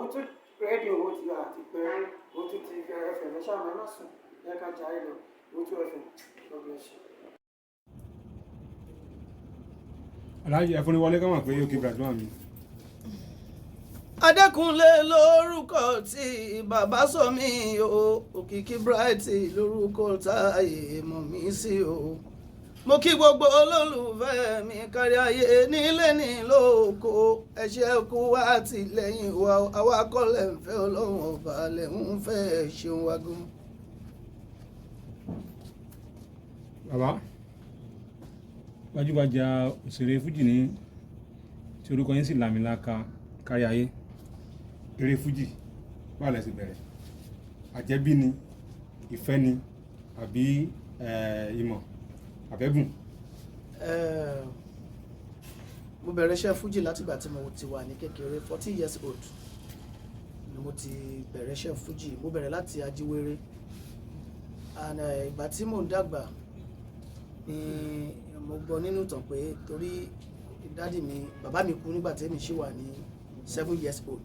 Òótú rédíò ó ti àti pé Òótú TV FM. Ẹ ṣáà ẹ má sùn, ẹ ká jayé lọ. Òótú FM, God bless you. Aláàjì, ẹfúnni wọlé kọ́ mọ̀ pé Òkìkí Bright wà mí. Adékúnlé lórúkọ tí bàbá sọ mí o, Òkìkí Bright lórúkọ táyé mọ̀ mí sí o. Mo kí gbogbo olólùfẹ́ mi kárí ayé, nílé ní lóko. Ẹ ṣé kú wá tìlẹ́yìn wa. Àwa kọ́ lẹ̀ ń fẹ́, Ọlọ́run ọba lẹ̀ ń fẹ́. Ṣeun wa gan. Bàbá, gbajúgbajà òṣèré fújì ní tí orúkọ yín sì làmìlaka kárí ayé. Eré fújì, báwo lẹ sì bẹ̀rẹ̀? Àjẹbí ni, ìfẹ́ ni, àbí ìmọ̀ àbẹ́bùn? Mo bẹ̀rẹ̀ iṣẹ́ fújì látìgbà tí mo ti wà ní kékeré. 14 years old ni mo ti bẹ̀rẹ̀ iṣẹ́ fújì. Mo bẹ̀rẹ̀ láti Ajíwèrè and ìgbà tí mò ń dàgbà ni mo gbọ́ nínú ìtàn pé torí daddy mi, bàbá mi kú nígbà tí èmi ṣì wà ní 7 years old,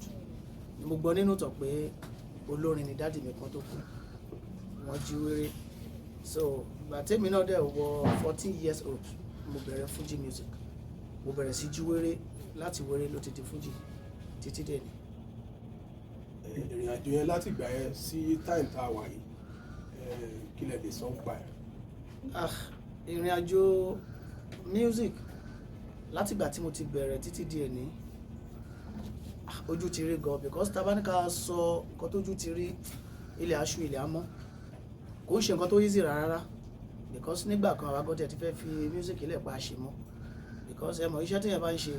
ni mo gbọ́ nínú ìtàn pé olórin ni daddy mi kan tó kú, wọ́n jí wéré. So ìgbà tèmi náà dẹ̀ wọ 14 years old, mo bẹ̀rẹ̀ fuji music. Mo bẹ̀rẹ̀ sí jí wéré. Láti wéré ló ti di fuji títí dẹ̀ ni. Ìrìn àjò yẹn láti ìgbà yẹn sí time tá a wà yìí, kí lẹ lè sọ nípa ẹ̀? Ah, ìrìn àjò music látìgbà tí mo ti bẹ̀rẹ̀ títí di ẹ̀ní, ah, ojú ti rí gan, because tá bá ní ká sọ nǹkan tójú ti rí, ilẹ̀ aṣú, ilẹ̀ amọ́. Kò ń ṣe nǹkan tó easy rárá, because nígbà kan àwa gan ti fẹ́ fi music ilẹ̀ pa àṣẹ mọ́, because ẹ mọ̀ iṣẹ́ téèyàn bá ń ṣe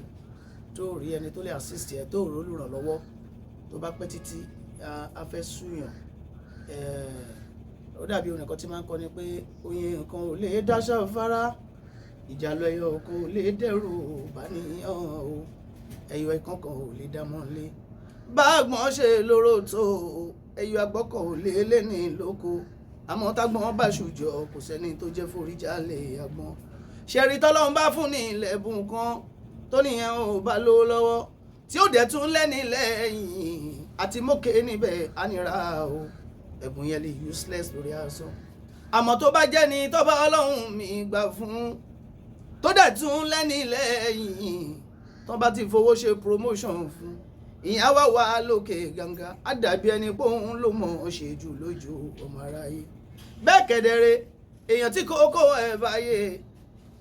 tó rí ẹni tó lè assist ẹ, tó rí olùrànlọ́wọ́, tó bá pẹ́ títí, á fẹ́ súyàn. Ó dàbí orin kan tí máa ń kọ ni pé oyin nǹkan ò lè dáṣà fara, ìjàlọ ẹyọ kò lè dẹ́rù bá níyàn o, ẹyọ ẹ̀kan kan ò lè dá mọ́ lé báàgbọ́n ṣe lóró tó, ẹyọ agbọ́kàn ò lè lé ní lóko. Àmọ́ tágbọ́n bá ṣùjọ, kò sẹ́ni tó jẹ́ foríjálè àgbọ̀n. Ṣẹ̀rí tọ́lọ́run bá fún ní ilẹ̀bùn kan tó níyẹn ò bá lówó lọ́wọ́, tí ó dẹ̀ tún lẹ́ni lẹ́yìn àti mókè níbẹ̀, á nira o. Ẹ̀bùn yẹn lè useless lórí asán. Àmọ́ tó bá jẹ́ ni tó bá Ọlọ́run mi gbà fún, tó dẹ̀ tún lẹ́ni lẹ́yìn, tó bá ti fowó ṣe promotion fún, ìyẹn á wá wà lókè gàǹgà, á dàbí ẹni pé òun ló mọ̀ ọ́ ṣe jù lójú ọmọ aráyé. Bẹ́ẹ̀ kẹ̀dẹ̀rẹ̀, èèyàn tí kókó ẹ̀ báyé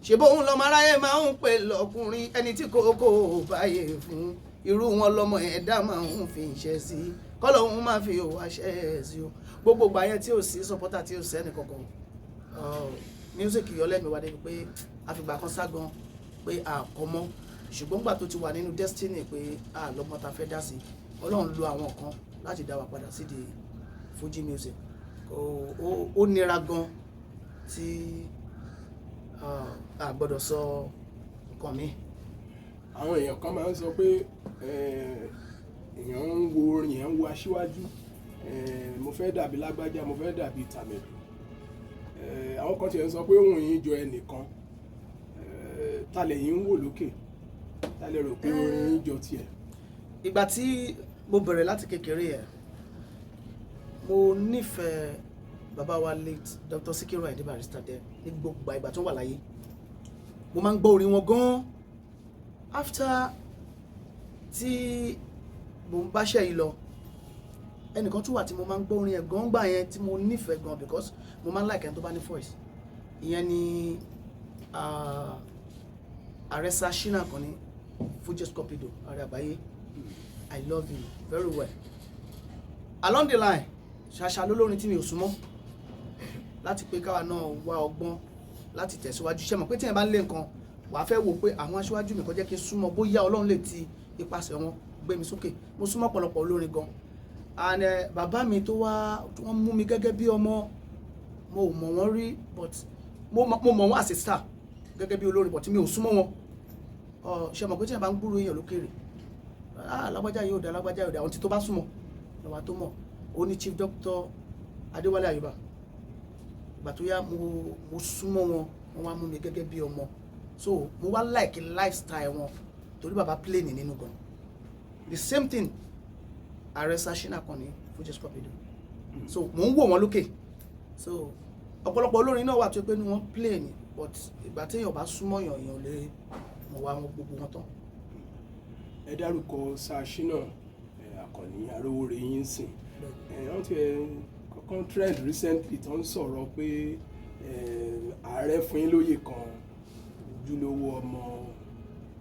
ṣe bóun lọmọ aráyé máa ń pè lọkùnrin, ẹni tí kókó báyé fún, irú wọn lọmọ ẹ̀dá máa ń fi iṣẹ́ sí, kọ́lọ́hún máa fi òwò àṣẹ sí o. Gbogbo ìgbà yẹn tí ò sí supporter, tí ò sẹ́ni kankan, music yọ lẹ́mi wá débi pé àfìgbà kan sá gan pé a kọ́ mọ́. Ṣùgbọ́n gbà tó ti wà nínú destiny pé a lọ́gbọ́n ta fẹ́ dá sí, Ọlọ́run lo àwọn kan láti dá wa padà sí di Fuji music. Ó nira gan tí a gbọ́dọ̀ sọ nǹkan mi. Àwọn èèyàn kan máa ń sọ pé èèyàn ń wo orin, èèyàn ń wo aṣíwájú, mo fẹ́ dàbí lágbájá, mo fẹ́ dàbí tàmẹ̀dù. Àwọn kan tiẹ̀ ń sọ pé òun yìí jọ ẹnìkan. Ta lẹ̀yin ń wò lókè, ta lẹ rò pé orin yín jọ tiẹ̀? Ìgbà tí mo bẹ̀rẹ̀ láti kékeré yẹn, mo nífẹ̀ẹ́ bàbá wa, late Dr. Sikiru Ayinde Barrister dẹ. Ní gbogbo ìgbà tó wà láyé, mo máa ń gbọ́ orin wọn gan. After tí mo ń báṣẹ́ yìí lọ, ẹnìkan tún wà tí mo máa ń gbọ́ orin ẹ̀ gan gbà yẹn tí mo nífẹ̀ẹ́ gan, because mo máa ń like ẹni tó bá ní voice. Ìyẹn ni Ààrẹ Sashina kan ní Fuji Scorpido, ààrẹ àgbáyé. I love him very well. Along the line, ṣàṣà lólórin tí mi ò súnmọ́ láti pé káwa náà wá ọgbọ́n láti tẹ̀síwájú. Ṣe mọ̀ pé tí ẹ̀ bá ń lé nǹkan, wàá fẹ́ wò pé àwọn aṣíwájú mi kan jẹ́ kí n súnmọ́, bóyá Ọlọ́run lè ti ipasẹ̀ wọn gbé mi sókè. Mo súnmọ́ ọ̀pọ̀lọpọ̀ olórin gan. And bàbá mi tó wá, wọ́n mú mi gẹ́gẹ́ bí ọmọ. Mo ò mọ̀ wọ́n rí, but mo mọ̀ wọ́n as a star gẹ́gẹ́ bí olórin, but mi ò súnmọ́ wọn. Ṣe mọ̀ pé tí ẹ̀ bá ń gbúrò èèyàn lókèrè, ah, lágbájá yóò dá, lágbájá yóò dá, àwọn tí tó bá súnmọ́ lọ́wọ́ tó mọ̀. Ó ní Chief Doctor Adéwálé Àyùbá. Ìgbà tó yá, mo súnmọ́ wọn, wọ́n wá mú mi gẹ́gẹ́ bí ọmọ. So mo wá like lifestyle wọn torí bàbá plane nínú gan. The same thing. Ààrẹ Sir Shina Akànní Fuji Scorpido. So mò ń wò wọ́n lókè. So ọ̀pọ̀lọpọ̀ olórin náà wà tó pé ní wọ́n play ni, but ìgbà téèyàn bá súnmọ́ yàn, èèyàn ò lè mọ̀ wá wọn gbogbo wọn tán. Ẹ dárúkọ Sir Shina Àkànní Arówóre yín sìn. Wọ́n ti kọ́kọ́ trend recently tó ń sọ̀rọ̀ pé ààrẹ fún yín lóye kan, ojúlówó ọmọ.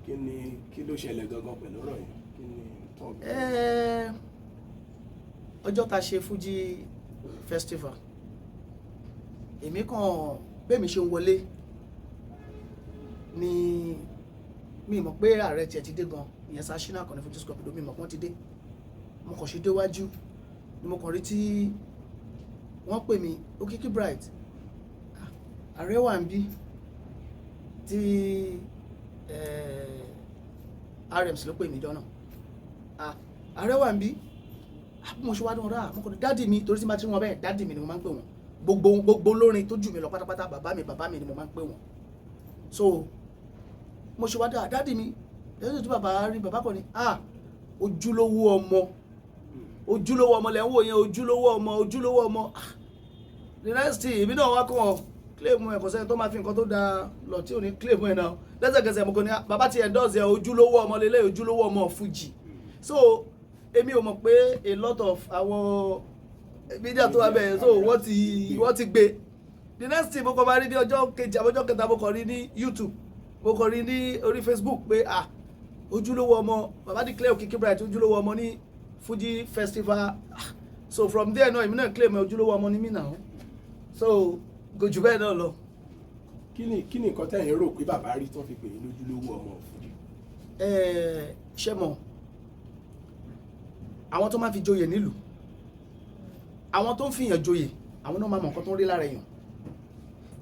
Kí ni, kí ló ṣẹlẹ̀ gangan pẹ̀lú ọ̀rọ̀ yẹn? Kí ni tó? Ọjọ́ ta ṣe Fuji Festival, èmi kàn bẹ́ẹ̀ mi ṣe ń wọlé ni mi mọ̀ pé ààrẹ tiẹ̀ ti dé gan, ìyẹn Sir Shina Akànní Fuji Scorpido. Mi mọ̀ pé wọ́n ti dé. Mo kàn ṣe déwájú ni mo kàn rí tí wọ́n pè mí, "Òkìkí Bright." Ah, ààrẹ wà ń bí tí RMC ló pè mí jọ náà. Ah, ààrẹ wà ń bí. Ah, bí mo ṣe wá dùn rà, mo kàn ní daddy mi, torí tí ma ti rí wọn bẹ́ẹ̀, daddy mi ni mo máa ń pè wọ́n. Gbogbo gbogbo olórin tó jù mí lọ pátápátá, bàbá mi, bàbá mi ni mo máa ń pè wọ́n. So mo ṣe wá dá daddy mi lẹ́yìn tí bàbá rí, bàbá kan ní, "Ah, ojúlówó ọmọ, ojúlówó ọmọ lẹ́ ń wò yẹn, ojúlówó ọmọ, ojúlówó ọmọ." Ah, the next thing, èmi náà wá kàn claim ẹ̀. Kò sẹ́ni tó máa fi nǹkan tó dáa lọ tí ò ní claim ẹ̀ náà. Lẹ́sẹ̀kẹsẹ̀ mo kàn ní, "Ah, bàbá ti endorse ẹ̀, ojúlówó ọmọ lélẹ̀, ojúlówó ọmọ Fuji." So èmi ò mọ̀ pé a lot of àwọn media tó wà bẹ́ẹ̀, so wọ́n ti gbé. The next thing, mo kàn máa rí ní ọjọ́ kejì àbọ̀jọ́ kẹta, mo kàn rí ní YouTube, mo kàn rí ní orí Facebook pé, ah, ojúlówó ọmọ, bàbá declare Òkìkí Bright ojúlówó ọmọ ní Fuji Festival. Ah, so from there náà, èmi náà claim ojúlówó ọmọ ní mí náà. So kò jù bẹ́ẹ̀ náà lọ. Kí ni nǹkan tẹ̀yin rò pé bàbá rí tó fi pè yín lójúlówó ọmọ Fuji? Ṣé mọ̀, àwọn tó máa fi joyè nílùú, àwọn tó ń fìyàn joyè, àwọn náà máa mọ̀ nǹkan tó ń rí lára èèyàn.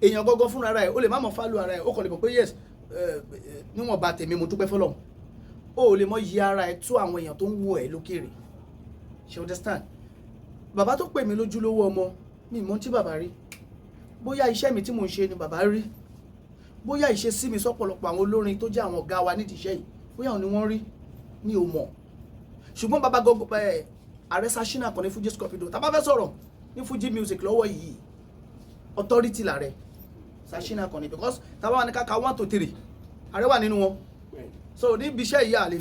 Èèyàn gọ́gọ́ fúnra ara ẹ̀, ó lè má mọ̀ value ara ẹ̀. Ó kàn lè mọ̀ pé yes, níwọ̀nba tèmi, mo dúpẹ́ fọlọ́run. Ó lè mọ̀ yí ara ẹ̀ tó àwọn èèyàn tó ń wò ẹ́ lókèrè. Ṣe understand? Bàbá tó pè mí lójúlówó ọmọ, mi mọ̀ tí bàbá rí. Bóyá iṣẹ́ mi tí mò ń ṣe ni bàbá rí, bóyá ìṣesí mi sọ́pọ̀lọpọ̀ àwọn olórin tó jẹ́ àwọn ọ̀gá wa nídìí iṣẹ́ yìí, bóyá òun ni wọ́n rí, mi ò mọ̀. Ṣùgbọ́n bàbá gọ́gọ́ ẹ̀, ààrẹ Sir Shina Akànní Fuji Scorpido, tá bá fẹ́ sọ̀rọ̀ ní Fuji music lọ́wọ́ yìí, authority làrẹ Sir Shina Akànní, because tá bá wà ní káka 1 to 3, ààrẹ wà nínú wọn. So níbi iṣẹ́ yìí, a lè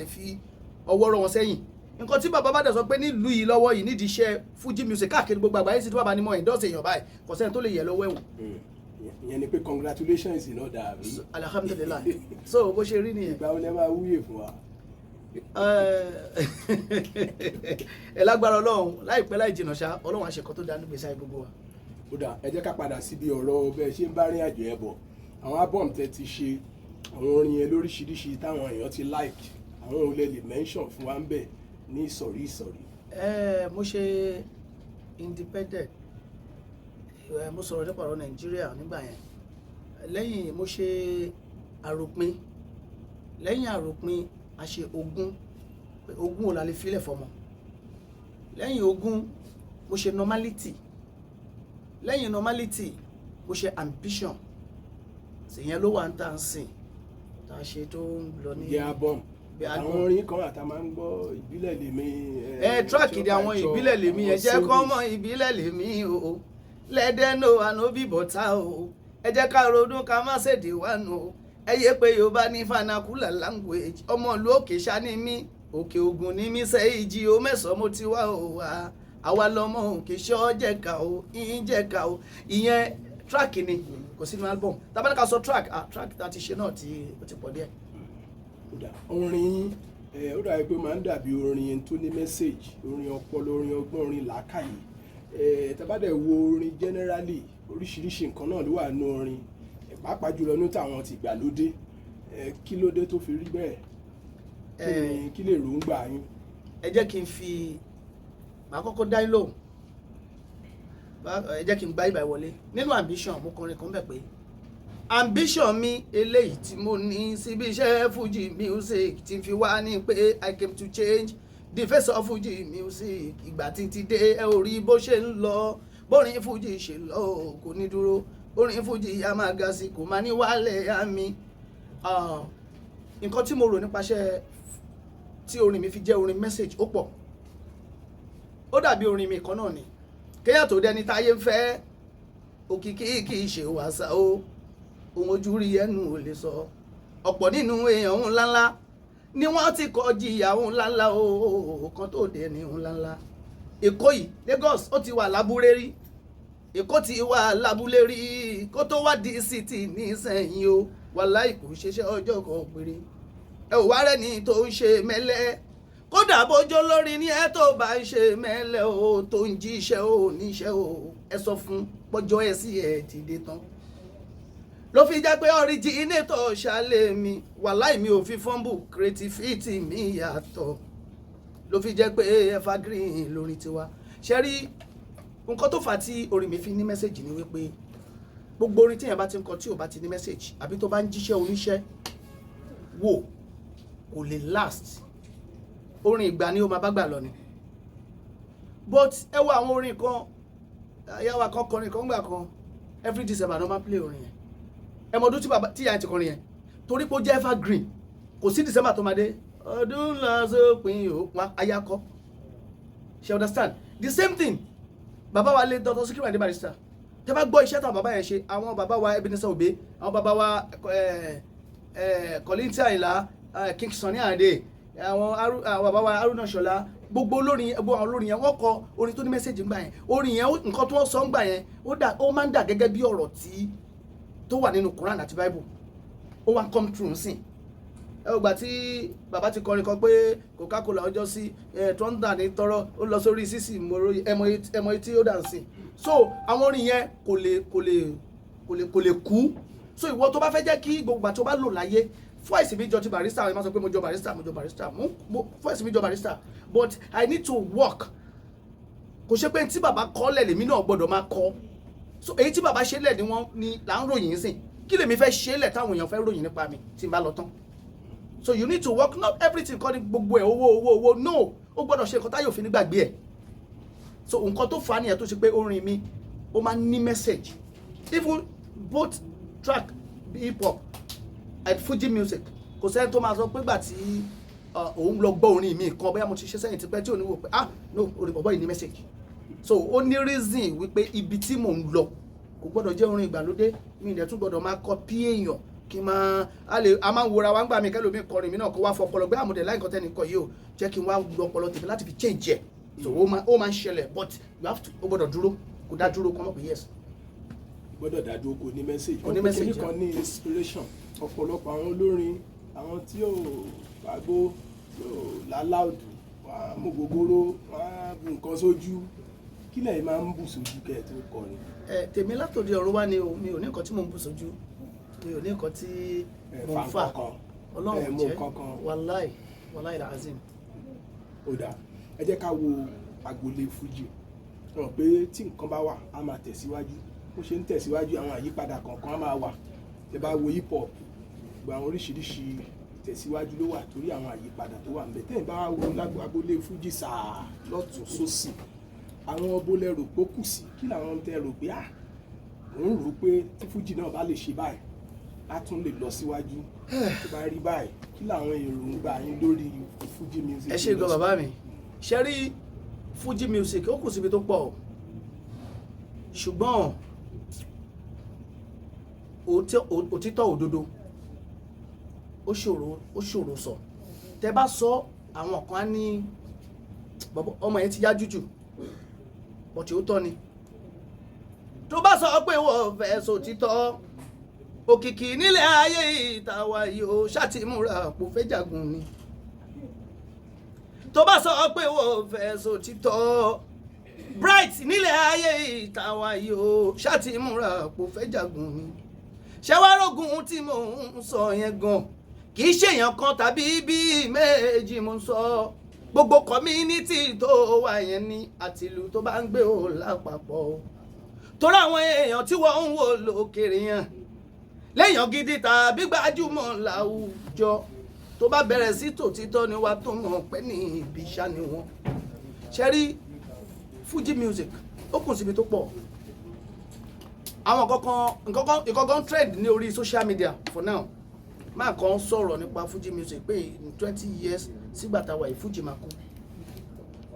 fi ọwọ́ rọ́ wọn sẹ́yìn. Nǹkan tí bàbá bá dẹ̀ sọ pé nílùú yìí lọ́wọ́ yìí, nídìí iṣẹ́ Fuji music káàkiri gbogbo àgbáyé sí, tí bàbá ní mọ̀ endorse èèyàn báyìí, kò sẹ́ni tó lè yẹ lọ́wọ́ ẹ̀wọ̀n. Ìyẹn ni pé congratulations iná dàbí. Alhamdulillahi. So bó ṣe rí nìyẹn. Ìgbà wo lẹ máa wúyè fún wa? Ẹ lágbára Ọlọ́run, láìpẹ́ láì jìnnà ṣá, Ọlọ́run àṣekọ tó dá nígbèsí ayé gbogbo wa. Ó dà, ẹ jẹ́ ká padà síbi ọ̀rọ̀ bẹ́ẹ̀ ṣe ń bá rìn àjò ẹ̀ bọ̀. Àwọn album tẹ́ ti ṣe, àwọn orin yẹn lóríṣiríṣi táwọn èèyàn ti like, àwọn òun lè mention fún wa ń bẹ̀ ní ìsọ̀rí ìsọ̀rí. Ẹ mo ṣe independent, ẹ mo sọ̀rọ̀ nípa ọ̀rọ̀ Nàìjíríà nígbà yẹn. Lẹ́yìn mo ṣe àròpin, lẹ́yìn àròpin, a ṣe ogún, pé ogún ò la lè filẹ̀ fọmọ. Lẹ́yìn ogún, mo ṣe normality. Lẹ́yìn normality, mo ṣe ambition. Ìyẹn ló wà ń tà ń sìn tá a ṣe tó ń lọ ní Jẹ́ album. Bí album. Àwọn orin kan àtà máa ń gbọ́, ìbílẹ̀ lèmi. Ẹ track ni àwọn ìbílẹ̀ lèmi, ẹ jẹ́ kọ́ mọ̀ ìbílẹ̀ lèmi o, lẹ́dẹ̀ẹ́nù ànóbì bọ̀tá o, ẹ jẹ́ ká ronú ká má ṣèdè wá nù o, ẹ yé pé Yorùbá ní vernacular language. Ọmọ ìlú òkè ṣá ní mí, Òkè Ògùn ní mí, sẹ́yìí o mẹ́sàn-án mo ti wá o, wá àwa lọmọ òkè ṣọ́ jẹ̀ka o, ìyín jẹ̀ka o. Ìyẹn track ni, kò sínú album. Tábàlì sọ track, ah, track tá a ti ṣe náà ti ó ti pọ̀ díẹ̀. Ó dà, orin ẹ, ó dàbí pé máa ń dàbí orin tó ní message, orin ọpọlọ, orin ọgbọ́n, orin làákàyè. Tá bá dẹ̀ wo orin generally, oríṣiríṣi nǹkan náà ló wà nínú orin, pàápàá jùlọ ní tàwọn ti ìgbàlódé. Kí ló dé tó fi rí bẹ́ẹ̀? Kí ni kí lè ròǹgbà yín? Ẹ jẹ́ kí n fi màá kọ́kọ́ dá yín lóhùn. Ẹ jẹ́ kí n gbá ìbà wọlé nínú ambition. Mo kọrin kan bẹ̀ pé ambition mi eléyìí tí mo ní síbi iṣẹ́ Fuji music ti fi wá ní pé I came to change the face of Fuji music. Ìgbà tí ti dé, ẹ ò rí bó ṣe ń lọ, bórin Fuji ṣe lọ, kò ní dúró. Orin Fuji a máa ga sí, kò máa ní wálẹ̀ àmì. Nǹkan tí mo rò nípaṣẹ́ tí orin mi fi jẹ́ orin message ó pọ̀. Ó dàbí orin mi kan náà ni, kéèyàn tó dẹni táyé ń fẹ́, òkìkí kì í ṣe wàsà o, ohun ojú rí ẹnu ò lè sọ. Ọ̀pọ̀ nínú èèyàn ńláńlá ni wọ́n ti kọ jìyà ńláńlá o kan tó dẹni ńláńlá. Èkó yìí, Lagos, ó ti wà lábúlé rí. Èkó ti wà lábúlé rí kó tó wá di city nísẹ̀yìn o. Wàláì, kò ṣeṣẹ́ ọjọ́ kan péré. Ẹ ò wá rẹ́ni tó ń ṣe mẹ́lẹ́, kódà bójó lórí ní ẹ tó bá ń ṣe mẹ́lẹ́ o, tó ń jíṣẹ́ o níṣẹ́ o, ẹ sọ fún pọ́jọ́ ẹ sí ẹ ti dé tán. Ló fi jẹ́ pé originator ṣálẹ̀ mi. Wàláì, mi ò fi fumble, creativity mi yàtọ̀. Ló fi jẹ́ pé evergreen lórí tiwa. Ṣe rí nǹkan tó fà á tí orin mi fi ní message ni wípé gbogbo orin tíyẹn bá ti ń kọ tí ò bá ti ní message, àbí tó bá ń jíṣẹ́ oníṣẹ́ wò, kò lè last. Orin ìgbà ni ó máa bá gbà lọ ni. But ẹ wo àwọn orin kan, ayáwa kan kọrin kan gbà kan, every December ló máa play orin yẹn. Ẹ mọ ọdún tí bàbá tí ìyá ti kọrin yẹn, torí pé ó jẹ́ evergreen. Kò sí December tó máa dé, ọdún lọ sópin o, wọn ayakọ. Ṣe understand? The same thing, bàbá wa lé Dr. Sikiru Ayinde Barrister. Tẹ́ bá gbọ́ iṣẹ́ táwọn bàbá yẹn ṣe, àwọn bàbá wa Ebenezer Obey, àwọn bàbá wa Kollington Ayinla, King Sunny Adé, àwọn bàbá wa Haruna Ṣọlá, gbogbo olórin, gbogbo àwọn olórin yẹn, wọ́n kọ orin tó ní message ńgbà yẹn. Orin yẹn, nǹkan tí wọ́n sọ ńgbà yẹn, ó máa ń dà gẹ́gẹ́ bí ọ̀rọ̀ tí tó wà nínú Quran àti Bible. Ó wá come true nsìn. Ẹ ò gbà tí bàbá ti kọrin kan pé Coca-Cola ọjọ́ sí ẹ tó ń dà ní tọrọ, ó lọ sórí sísì ẹmọ tí ó dà ń sìn. So àwọn orin yẹn kò lè kú. So ìwọ tó bá fẹ́ jẹ́ kí gbogbo àti tó bá lò láyé, voice mi jọ ti Barrister. Àwọn ẹ̀ máa sọ pé mo jọ Barrister, mo jọ Barrister, mo voice mi jọ Barrister, but I need to work. Kò ṣe pé tí bàbá kọ́ lẹ̀ lèmi náà gbọ́dọ̀ máa kọ́. So èyí tí bàbá ṣe lẹ̀ ni wọ́n ni là ń ròyìn sìn. Kí lèmi fẹ́ ṣe lẹ̀ táwọn èèyàn fẹ́ ròyìn nípa mi tí n bá lọ tán? So you need to work. Not everything kọ́ ni gbogbo ẹ̀ owó, owó, owó. No, ó gbọ́dọ̀ ṣe nǹkan táyọ̀ fi ní gbàgbé ẹ̀. So nǹkan tó fà á nìyẹn tó ṣe pé orin mi, ó máa ń ní message. Even both track hip hop and Fuji music, kò sẹ́ni tó máa sọ pé gbà tí òun lọ gbọ́ orin mi kan, bóyá mo ti ṣe sẹ́yìn tipẹ́, tí ò ní wò pé, "Ah no, orin bọ̀bọ̀ yìí ní message." So ó ní reason wípé ibi tí mò ń lọ kò gbọ́dọ̀ jẹ́ orin ìgbàlódé. Mi ìdẹ̀ tún gbọ́dọ̀ máa copy èèyàn kí n máa a lè a máa ń wora wa ń gbà mí. Kẹ́lòmíì kọrin mi náà, kó wá fọpọlọ gbé àmúdẹ̀ láì nǹkan tẹ́ni kọ yìí o, jẹ́ kí n wá lu ọpọlọ tèmi láti fi change ẹ̀. So ó máa ń ṣẹlẹ̀, but you have to, ó gbọ́dọ̀ dúró, kó dá dúró, kọ́ mọ̀ pé yes. Gbọ́dọ̀ dájú, kò ní message. Kò ní message. Wọ́n pè kíní kan ní inspiration. Ọ̀pọ̀lọpọ̀ àwọn olórin, àwọn tí ò gbàgbó, tí ò láláùdù, wọ́n á mú gogoro, wọ́n á bu nǹkan sójú. Kí lẹ̀yin máa ń bù sójú kẹ́ ẹ tó kọrin? Ẹ tèmi látòdì ọ̀run wá ni o. Mi ò ní nǹkan tí mò ń bù sójú, mi ò ní nǹkan tí Ẹ mò fa ń fà. nǹkan kan. Ọlọ́run Ẹ mú jẹ́. nǹkan kan. Wàláì, wàláì làzim. Ó dáa, ẹ jẹ́ ká wo agboolé fújì. Ẹ mọ̀ pé tí nǹkan bá wà, á máa tẹ̀síwájú. Bó ṣe ń tẹ̀síwájú, àwọn àyípadà kọ̀ọ̀kan á máa wà. Tẹ́ bá wo hip hop, gbogbo àwọn oríṣiríṣi tẹ̀síwájú ló wà torí àwọn àyípadà tó wà ńbẹ̀. Tẹ́yìn bá wo agboolé fújì sáà lọ́tún sósì, àwọn bó lẹ rò pé ó kù sí? Kí làwọn tẹ́ rò pé, ah, mò ń rò pé tí fújì náà bá lè ṣe báyìí, á tún lè lọ síwájú, tó bá rí báyìí? Kí làwọn èròǹgbà yín lórí fújì music Ẹ ṣe gan, bàbá mi. Ṣe rí Fuji music, ó kù síbi tó pọ̀ o. Ṣùgbọ́n òtítọ́ òdodo, ó ṣòro sọ. Tẹ bá sọ, àwọn kan á ní bàbá ọmọ yẹn ti yá jújù, but òótọ́ ni. Tó bá sọ pé wọ́n fẹ́ sòtítọ́, òkìkí nílẹ̀ ayé ìtawà yìí ó ṣàtìmúra kò fẹ́ jagun ni. Tó bá sọ pé wọ́n fẹ́ sòtítọ́, bright nílẹ̀ ayé ìtawà yìí ó ṣàtìmúra kò fẹ́ jagun ni. Ṣẹ́wárógùn tí mò ń sọ yẹn gan, kì í ṣèyàn kan tàbí bíi méjì mò ń sọ. Gbogbo community tó wà yẹn ní àtìlù tó bá ń gbé o lápapọ̀ o, torí àwọn èèyàn tí wọ́n ń wò lókèrè yẹn léèyàn gidi tàbí gbajúmọ̀ láwùjọ, tó bá bẹ̀rẹ̀ sí tòtítọ́ ni wàá tó mọ̀ pé ní ibi iṣá ni wọ́n ṣe rí. Fuji music, ó kùn síbi tó pọ̀. Àwọn kankan nǹkankan ìkankan trend ní orí social media for now, máa kàn sọ̀rọ̀ nípa Fuji music pé in 20 years sígbà táwa yìí, Fuji máa kú.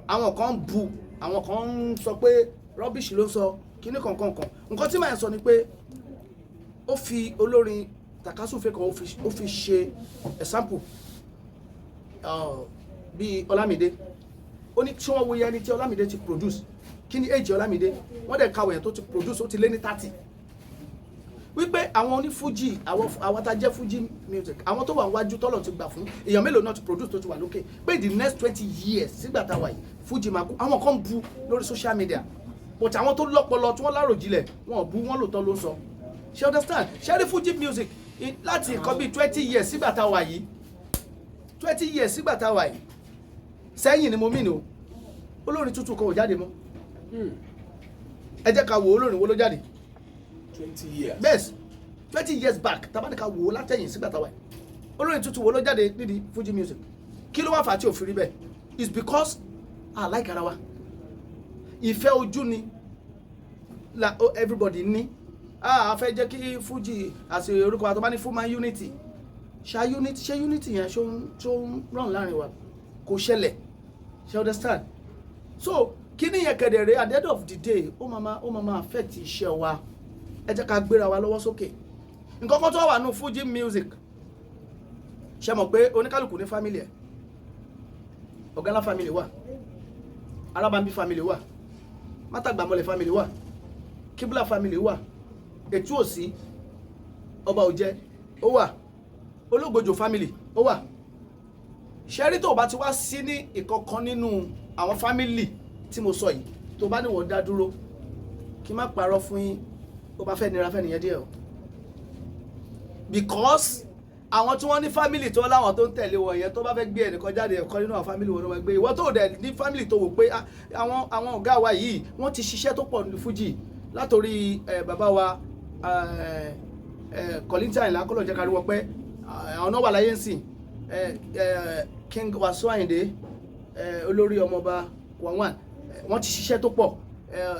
Àwọn kan bu Àwọn kan ń sọ pé rubbish ló ń sọ kíní kankan kan. Nǹkan tí màá sọ ni pé ó fi olórin takasúfè kan, ó fi ṣe example bíi Ọlámídé. Ó ní tí wọ́n wo iye ẹni tí Ọlámídé ti produce, kí ni age Ọlámídé? Wọ́n dẹ̀ kàwé yẹn tó ti produce, ó ti lé ní 30. Wípé àwọn onífújì, àwọn tá a jẹ́ fújì music, àwọn tó wà níwájú tọ́lọ̀ ti gbà fún, èèyàn mélòó náà ti produce tó ti wà lókè? Pé the next 20 years sígbà tá a wà yìí, fújì máa kú. Àwọn kan bu lórí social media, but àwọn tó lọ́pọlọ tí wọ́n láròjinlẹ̀, wọn ò bu wọn, lòótọ́ ló ń sọ. Ṣe understand? Ṣe rí fújì music láti nǹkan bíi 20 years sígbà tá a wà yìí, 20 years sígbà tá a wà yìí sẹ́yìn ni mo mí ni o, olórin tuntun kan ò jáde mọ́. Ẹ jẹ́ ká wo olórin wo ló jáde. 20 years. Yes, 20 years back, tabanika wo látẹ̀yìn sígbà táwa yìí, olórin tuntun wo ló jáde nídìí fuji music? Kí ló wá fà á tí ò fi rí bẹ́ẹ̀? It's because a like ara wa. Ìfẹ́ ojú ni la oh, everybody ní. A fẹ́ jẹ́ kí fuji àti orúkọ wa tó bá ní full unity, ṣá unity, ṣé unity yẹn ṣó ń ràn láàrin wa? Kò ṣẹlẹ̀. Ṣe understand? So kí ni yẹn kẹ̀dẹ̀rẹ̀, at the end of the day, ó máa affect iṣẹ́ wa. Ẹ jẹ́ ká gbéra wa lọ́wọ́ sókè. Nǹkan kan tó wà nù fuji music, ṣe mọ̀ pé oníkálukú ní family ẹ̀. Ọ̀gálá family wà, Arábàmbí family wà, Mátàgbàmọ́lẹ̀ family wà, Kíbúlà family wà, Ètú Òsì Ọba Òjẹ ó wà, Ológbòjò family ó wà. Ṣẹ́rí, tó o bá ti wá sí ní ìkankan nínú àwọn family tí mo sọ yìí, tó bá níwọ̀n dá dúró, kí n má parọ́ fún yín, ó bá fẹ́ nira fẹ́ nìyẹn díẹ̀ o, because àwọn tí wọ́n ní family tó láwọn tó ń tẹ̀lé wọn yẹn, tó bá fẹ́ gbé ẹnìkan jáde, ẹ̀kọ́ nínú àwọn family wọn ló máa gbé. Ìwọ tó dẹ̀ ní family, tó wò pé ah, àwọn ọ̀gá wa yìí, wọ́n ti ṣiṣẹ́ tó pọ̀ ní fújì látòrí bàbá wa Kollington Àyìnlá, kọ́lọ̀ jẹ́ kárí wọ́n pẹ́, àwọn náà wà láyé ń sìn, King Wasiu Ayinde, olórí ọmọọba Kwanwan, wọ́n ti ṣiṣẹ́ tó pọ̀,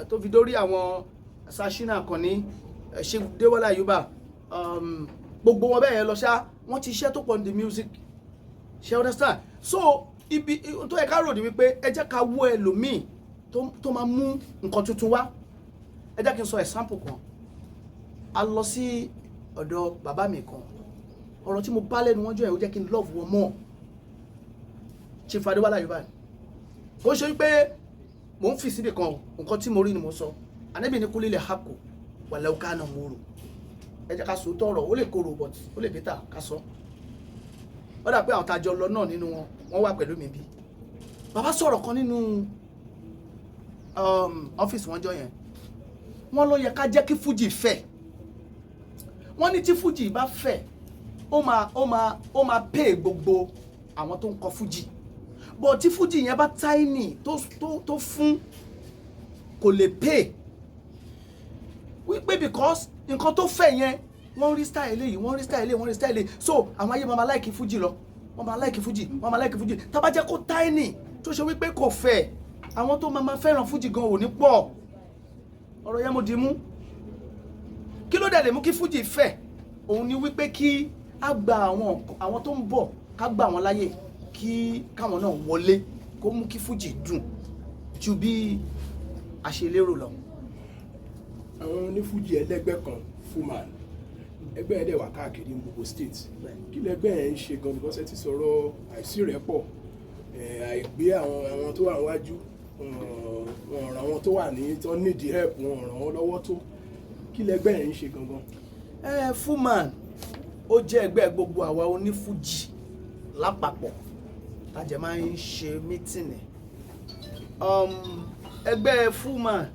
tó fi dórí àwọn Sashina Akànní, Sheikh Dewole Ayuba, gbogbo wọn bẹ́ẹ̀ yẹn lọ ṣá, wọ́n ti ṣiṣẹ́ tó pọ̀ ní the music. Ṣe understand? So ibi tó yẹ ká rò ní wípé ẹ jẹ́ ká wó ẹlòmíì tó máa mú nǹkan tuntun wá. Ẹ jẹ́ kí n sọ example kan. A lọ sí ọ̀dọ̀ bàbá mi kan. Ọ̀rọ̀ tí mo bá lẹ́nu wọn jọ ẹ̀, ó jẹ́ kí n love wọn more. Chief Adéwálé Ayuba. Kò ṣe wípé mò ń fi síbi kan o, nǹkan tí mo rí ni mo sọ. Ànábì ní kúlílẹ̀ hako wàlẹ́ òkà náà mo rò. Ẹ jẹ́ ká sọ tọrọ, ó lè korò, but ó lè better ká sọ. Ó dà pé àwọn tàjọ lọ náà nínú wọn, wọ́n wà pẹ̀lú mi bí bàbá sọ̀rọ̀ kan nínú ọ́fíìsì wọn jọ yẹn. Wọ́n ló yẹ ká jẹ́ kí fújì fẹ̀. Wọ́n ní tí fújì bá fẹ̀, ó máa pay gbogbo àwọn tó ń kọ fújì, but tí fújì yẹn bá tiny, tó fún, kò lè pay, wípé because nǹkan tó fẹ̀ yẹn, wọ́n rí style eléyìí, wọ́n rí style eléyìí, wọ́n rí style eléyìí. So àwọn ayé máa ma like fújì lọ, wọ́n máa like fújì, wọ́n máa like fújì. Tá bá jẹ́ kó tiny, tó ṣe wípé kò fẹ̀, àwọn tó máa ma fẹ́ràn fújì gan ò ní pọ̀. Ọ̀rọ̀ yẹn mo di mú. Kí ló dẹ̀ lè mú kí fújì fẹ̀? Òun ni wípé kí á gba àwọn tó ń bọ̀, ká gbà wọ́n láyè kí káwọn náà wọlé, kó mú kí fújì dùn ju bí a ṣe lérò lọ. Àwọn onífújì ẹlẹ́gbẹ́ kan, Fuman, ẹgbẹ́ ẹ̀ dẹ̀ wà káàkiri ní gbogbo state. Kí lẹgbẹ́ ẹ̀ ń ṣe gan? Because ẹ ti sọ̀rọ̀ àìsí rẹ́pọ̀, àìgbé àwọn tó wà níwájú, wọn ràn àwọn tó wà ní tó need help, wọn ràn wọ́n lọ́wọ́ tó. Kí lẹgbẹ́ ẹ̀ ń ṣe gangan? Ẹ Fuman, ó jẹ́ ẹgbẹ́ gbogbo àwa onífújì lápapọ̀ tájẹ máa ń ṣe meeting. Ẹgbẹ́ Fuman,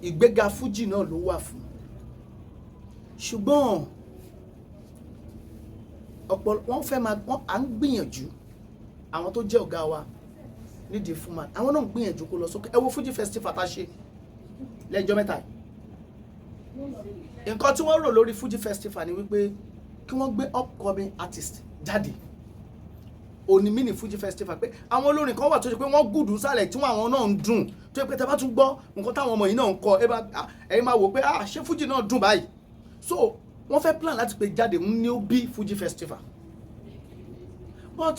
ìgbéga fújì náà ló wà fún, ṣùgbọ́n ọ̀pọ̀ wọ́n fẹ́ máa wọ́n à ń gbìyànjú. Àwọn tó jẹ́ ọ̀gá wa nídìí Fuman, àwọn náà ń gbìyànjú kó lọ sókè. Ẹ wo Fuji Festival tá a ṣe lẹ́jọ́ mẹ́ta yìí. Nǹkan tí wọ́n rò lórí Fuji Festival ni wípé kí wọ́n gbé upcoming artist jáde. Òní mini Fuji Festival, pé àwọn olórin kan wà tó ṣe pé wọ́n gùdù sálẹ̀ tí wọ́n àwọn náà ń dùn, tó ṣe pé tẹ́ bá tún gbọ́ nǹkan táwọn ọmọ yìí náà ń kọ, ẹ bá ẹ̀yin máa wò pé, ah, ṣé Fuji náà dùn báyìí? So wọ́n fẹ́ plan láti pé jáde ní ó bí Fuji Festival. But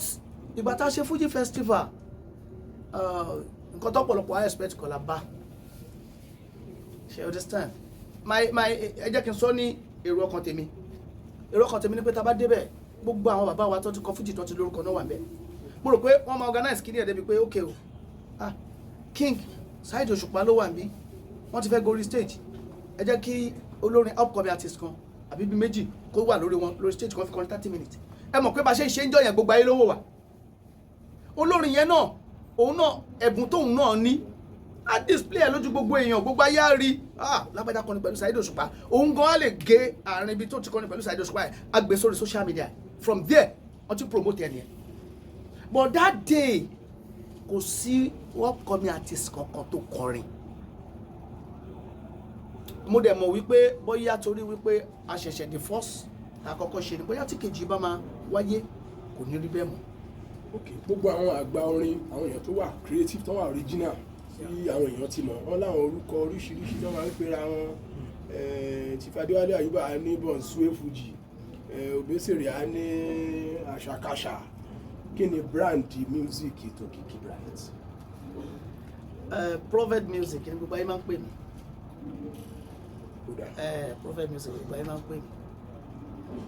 ìgbà tá a ṣe Fuji Festival, Nǹkan tọ́pọ̀lọpọ̀ I expect kọ́ la bá ṣe, understand? My ẹ jẹ́ kí n sọ ní èrò ọkàn tèmi. Èrò ọkàn tèmi ni pé tá a bá débẹ̀, gbogbo àwọn bàbá wa tó ti kọ fújì, tó ti lórúkọ náà wà ń bẹ̀. Mo rò pé wọ́n máa organize kí ní ẹ̀ débi pé, ok o, ah, King Saheed Òṣùpá ló wà níbí, wọ́n ti fẹ́ gorí stage, ẹ jẹ́ kí olórin upcoming artist kan àbí bí méjì kó wà lórí wọn lórí stage kan fi kọrin 30 minutes. Ẹ mọ̀ pé bá a ṣe ń ṣe ń jọ yẹn, gbogbo ayé ló wò wá. Olórin yẹn náà, òun náà, ẹ̀bùn tóun náà ní á display ẹ̀ lójú gbogbo èèyàn, gbogbo ayé á rí, ah, lágbájá kọrin pẹ̀lú Saheed Òṣùpá. Òun gan á lè gé àárín ibi tó ti kọrin pẹ̀lú Saheed Òṣùpá ẹ̀, á gbé sórí social media. From there, wọ́n ti promote ẹ̀ nìyẹn. But that day, kò sí upcoming artist kankan tó kọrin. Mo dẹ̀ mọ̀ wípé bóyá torí wípé a ṣẹ̀ṣẹ̀, the first tá a kọ́kọ́ ṣe ni, bóyá tí kejì bá máa wáyé, kò ní rí bẹ́ẹ̀ mọ́. Ok, gbogbo àwọn àgbà orin, àwọn èèyàn tó wà creative, tó wà original, tí àwọn èèyàn ti mọ̀ wọ́n láwọn orúkọ oríṣiríṣi tó máa ń pera wọn. Chief Adéwálé Àyùbá á ní Bọ̀nsúwé Fuji, Obesere á ní àṣàkáṣà. Kí ni brand music Òkìkí Bright? Prophet music ní gbogbo ayé máa ń pè mí. Ó dà. Prophet music ní gbogbo ayé máa ń pè mí,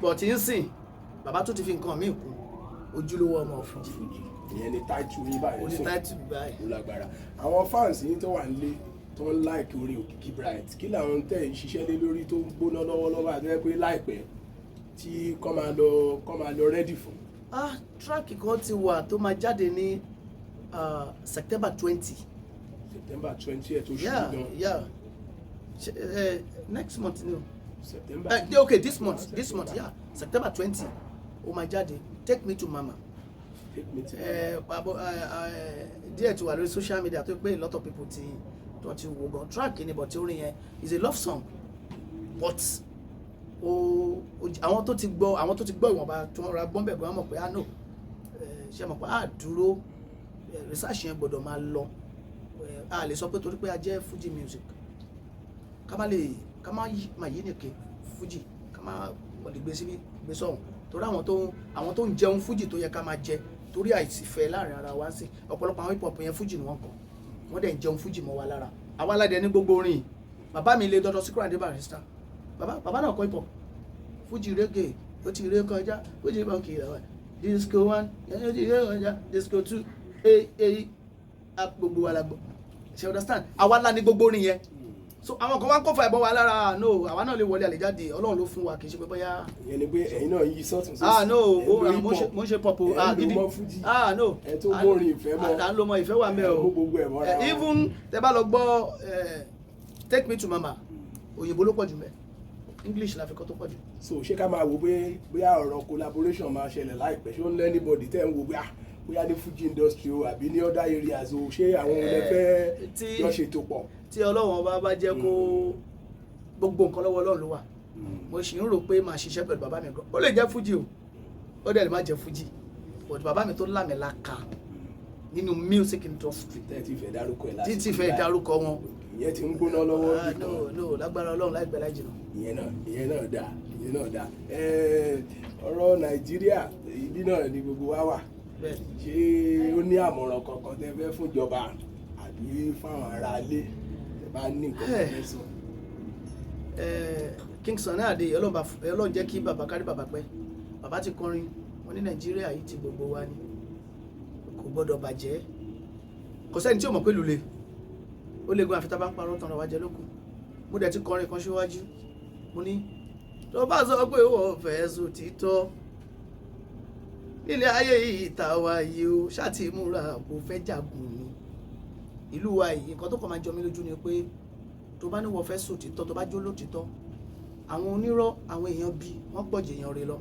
but ń sìn, bàbá tó ti fi nǹkan míì kún, ojúlówó ọmọ Fuji. Fuji, ìyẹn ni title yín báyìí. Oní sìn. Title báyìí. Ó lágbára. Àwọn fans yín tó wà nílé, tó ń like orin Òkìkí Bright, kí làwọn tẹ̀ ń ṣiṣẹ́ lé lórí tó ń gbóná lọ́wọ́lọ́wọ́ àti pé láìpẹ́ tí kọ́ máa lọ ready fún? Ah, track kan ti wà tó máa jáde ní September 20. September 20 tó ṣubú gan. Yeah, next month ni o. September. Okay, this month, yeah, September 20 ó máa jáde, "Take Me to Mama". "Take Me to Pàbó díẹ̀ ti wà lórí social media tó pé a lot of people ti tó ti wò gan. Track ni, but orin yẹn is a love song, but o àwọn tó ti gbọ́, àwọn tó ti gbọ́ ìwọ̀nba tó ń ra gbọ́n bẹ̀ gan mọ̀ pé, ah, no, ṣe mọ̀ pé ah, dúró, research yẹn gbọ́dọ̀ máa lọ. A lè sọ pé torí pé a jẹ́ Fuji music, ká má lè ká má má yí nìke Fuji, ká má lè gbé síbí gbé sọ̀hún, torí àwọn tó ń jẹun Fuji tó yẹ ká máa jẹ, torí àìsífẹ́ láàrin ara wa sí ọ̀pọ̀lọpọ̀ àwọn hip hop yẹn, Fuji ni wọ́n kọ, wọ́n dẹ̀ ń jẹun Fuji mọ́ wa lára. Àwa aládẹ ní gbogbo orin bàbá mi lè dọ́dọ̀ Síkírù Àyìndé Barrister. Bàbá náà kọ hip hop, Fuji reggae, ó ti ré kọjá Fuji bọ́ǹkì rẹ̀, disco one, ó ti ré kọjá disco two, ee ee, gbogbo wa la gbọ́. Ṣe understand? Àwa ńlá ní gbogbo orin yẹn. So àwọn kan wá ń kó fa ìbọn wa lára. No, àwa náà lè wọlé àlèjáde, Ọlọ́run ló fún wa, kì í ṣe pé bóyá. Ìyẹn ni pé ẹ̀yin náà yí sọ́tún sósì. Ah, no. Ẹ̀ ń O lo hip mo hop, ń ṣe pop o. ẹ̀ ń Ah, lo gidi. mọ́ Fuji. Ah, no. Ẹ̀ tó mórin ìfẹ́ mọ́. À ń lo mọ ìfẹ́ wà mẹ́ o. Ẹ̀ mú gbogbo ẹ̀ mọ́ra wọn. Even tẹ bá lọ gbọ́ "Take Me to Mama", òyìnbó ló pọ̀ jù mẹ́, English la fi kọ́ tó pọ̀ jù. So ṣé ká máa wo pé bóyá ọ̀rọ̀ collaboration máa ṣẹlẹ̀ láìpẹ́? Ṣé ó ń lẹ́ anybody tẹ́ ń wo bóyá ní Fuji industry o àbí ní other areas o, ṣé àwọn olè fẹ́ jọ ṣètò pọ̀? Tí Ọlọ́run ọba bá jẹ́ kó, gbogbo nǹkan lọ́wọ́ Ọlọ́run ló wà. Mo sì ń rò pé màá ṣiṣẹ́ pẹ̀lú bàbá mi gan. Ó lè jẹ́ Fuji o, ó dẹ̀ lè má jẹ́ Fuji, but bàbá mi tó lámìlaka nínú music industry. Tẹ́ ẹ ti fẹ́ dárúkọ ẹ̀ tí ti fẹ́ dárúkọ wọn. Ìyẹn ti ń gbóná lọ́wọ́ Ah, bí no. kan. No, lágbára Ọlọ́run, láìpẹ́ láì jìnnà. Ìyẹn náà dáa, ìyẹn náà dáa. Ọ̀rọ̀ Nàìjíríà, ibi náà ni gbogbo wa wà. Bẹ́ẹ̀. Ṣé ó ní àmọ̀ràn kankan tẹ́ fẹ́ fúnjọba àbí fáwọn aráalé, tẹ́ bá ní nǹkan tẹ́ fẹ́ sọ? King Sunny Adé, Ọlọ́run jẹ́ kí bàbá kárí bàbá pẹ́. Bàbá ti kọrin wọn ní Nàìjíríà yìí ti gbogbo wa ni, kò gbọ́dọ̀ bàjẹ́. Kò sẹ́ni tí ò mọ̀ pé lulẹ̀ ó lè gun, àfi tá a bá ń parọ́ tán ra wa jẹ lókun. Mo dẹ̀ ti kọrin kan síwájú, mo ní tó bá sọ pé wọ́n fẹ́ sùn títọ́ nílé ayé yìí tá a wá yìí o, ṣáàtì múra kò fẹ́ jagun ni ìlú wa yìí. Nǹkan tó kàn máa jọ mí lójú ni pé tó bá ní wọ́n fẹ́ sùn títọ́, tó bá jó lótìtọ́, àwọn onírọ́, àwọn èèyàn bí wọ́n pọ̀ jù èèyàn rẹ̀ lọ,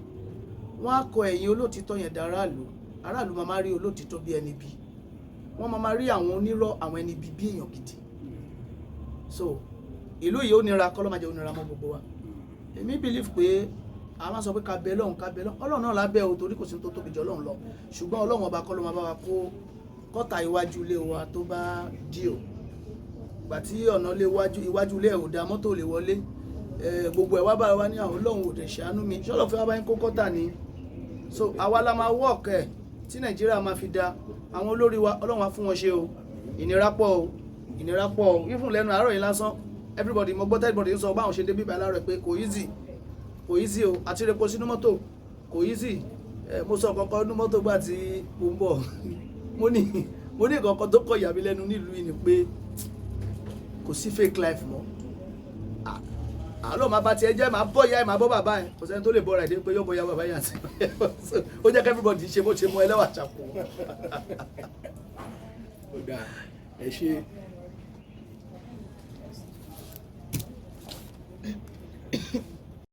wọ́n á kọ ẹ̀yìn olótìtọ́ yẹn dá aráàlú. Aráàlú máa máa rí olótìtọ́ bí ẹni bí wọ́n máa máa rí àwọn onírọ́, àwọn ẹni bí bí èèyàn gidi. So ìlú yìí ó nira, kọ́ ló máa jẹ́ ó nira mọ́ gbogbo wa. Èmi believe pé a máa sọ pé ká bẹ Ọlọ́run, ká bẹ Ọlọ́run, Ọlọ́run náà lábẹ́ o, torí kò sí tó tóbi jù Ọlọ́run lọ. Ṣùgbọ́n Ọlọ́run ọba kọ́ ló máa bá wa kó kọ́ta iwájú ilé wa tó bá dí o. Gbà tí ọ̀nà ilé iwájú iwájú ilé ẹ̀ ò da, mọ́tò lè wọlé, gbogbo ẹ̀ wá bá wa ní àwọn Ọlọ́run ò dẹ̀ ṣàánú mi, ṣọlọ́ fẹ́ wá bá yín kó kọ́tà ni? So àwa la máa work ẹ̀ tí Nàìjíríà máa fi da. Àwọn olórí wa, Ọlọ́run á fún wọn ṣe o. Ìnira pọ̀ o, ìnira pọ̀ o. Even lẹ́nu àárọ̀ yìí lásán, everybody, mo gbọ́ everybody ń sọ báwọn ṣe dé bíbá láàárọ̀ pé kò easy, kò easy o. Àti repo sínú mọ́tò kò easy. Ẹ mo sọ kankan nínú mọ́tò gbà tí mo ń bọ̀, mo ní nǹkan tó kọ ìyà mi lẹ́nu nílùú yìí ni pé kò sí fake life mọ́. Àlọ́ máa bá tiẹ̀ jẹ́, máa bọ́ ìyá ẹ̀, máa bọ́ bàbá ẹ̀, kò sẹ́ni tó lè bọ́ra ẹ̀ dé pé yóò bọ́ ìyá bàbá yẹn àti ó jẹ́ kí everybody ṣe bó ṣe mọ ẹlẹ́wà ṣàpò. Ó dáa, ẹ ṣe.